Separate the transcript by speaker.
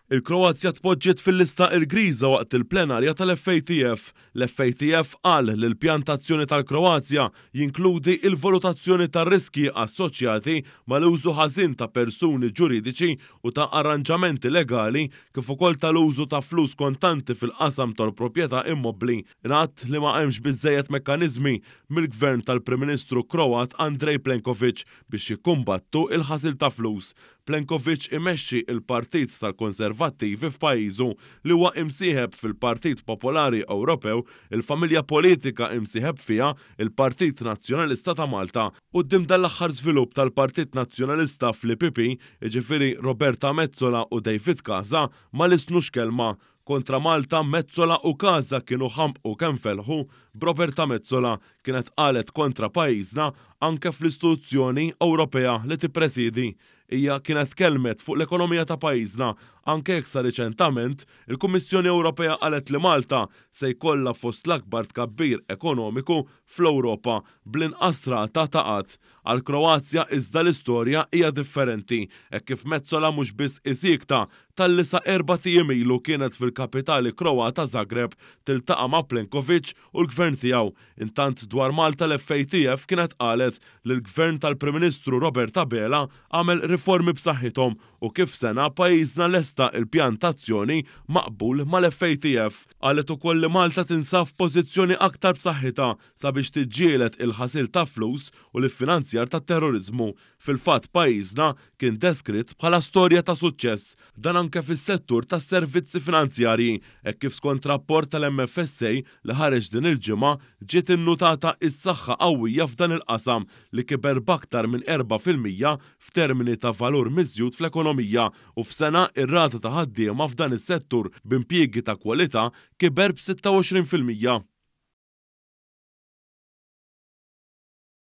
Speaker 1: Il-Kroazja tpoġġiet fil-lista l-griża waqt il-plenarja tal-FATF. L-FATF qal li l-pjan ta' azzjoni tal-Kroazja jinkludi l-valutazzjoni tar-riskji assoċjati mal-użu ħażin ta' persuni ġuridiċi u ta' arranġamenti legali kif ukoll tal-użu ta' flus kontanti fil-qasam tal-proprjetà immobbli. Ingħad li ma hemmx biżżejjed mekkaniżmi mill-Gvern tal-Prim Ministru Kroat Andrej Plenkovic biex jikkumbattu l-ħasil ta' flus. Plenkovic imexxi l-Partit tal-Konservattivi f'pajjiżu, li huwa imsieħeb fil-Partit Popolari Ewropew, il-familja politika imsieħeb fiha il-Partit Nazzjonalista ta' Malta. Quddiem dan l-aħħar żvilupp tal-Partit Nazzjonalista fl-EPP, jiġifieri Roberta Metsola u David Casa, ma lissnux kelma. Kontra Malta, Metsola u Casa kienu ħambqu kemm felħu, b'Roberta Metsola kienet qalet kontra pajjiżna anke fl-istituzzjoni Ewropea li tippresiedi. Hija kienet tkellmet fuq l-ekonomija ta' pajjiżna anke jekk sa riċentament il-Kummissjoni Ewropea qalet li Malta se jkollha fost l-akbar tkabbir ekonomiku fl-Ewropa bl-inqas rata ta' qgħad. Għall-Kroazja iżda l-istorja hija differenti hekk kif Metsola mhux biss hi siekta talli sa erbat ijiem ilu kienet fil-kapitali Kroata Zagreb tiltaqa' ma' Plenkovic u l-Gvern tiegħu. Intant dwar Malta l-FATF kienet qalet li l-Gvern tal-Prim Ministru Robert Abela għamel riformi b'saħħithom u kif sena pajjiżna lesta il-pjan t'azzjoni maqbul mal-FATF. Qalet ukoll li Malta tinsab f'pożizzjoni aktar b'saħħitha sabiex tiġġieled il-ħasil ta' flus u l-iffinanzjar tat-terroriżmu. Fil-fatt pajjiżna kien deskritt bħala storja ta' suċċess, dan anke fis-settur tas-servizzi finanzjarji, hekk kif skont rapport tal-MFSA li ħareġ din il-ġimgħa ġiet innutata s-saħħa qawwija f'dan il-qasam li kiber b'aktar minn 4% f'termini ta' valur miżjud fl-ekonomija u f'sena ir-rata ta' ħaddiema f'dan is-settur b'impjiegi ta' kwalità kiber b'26%.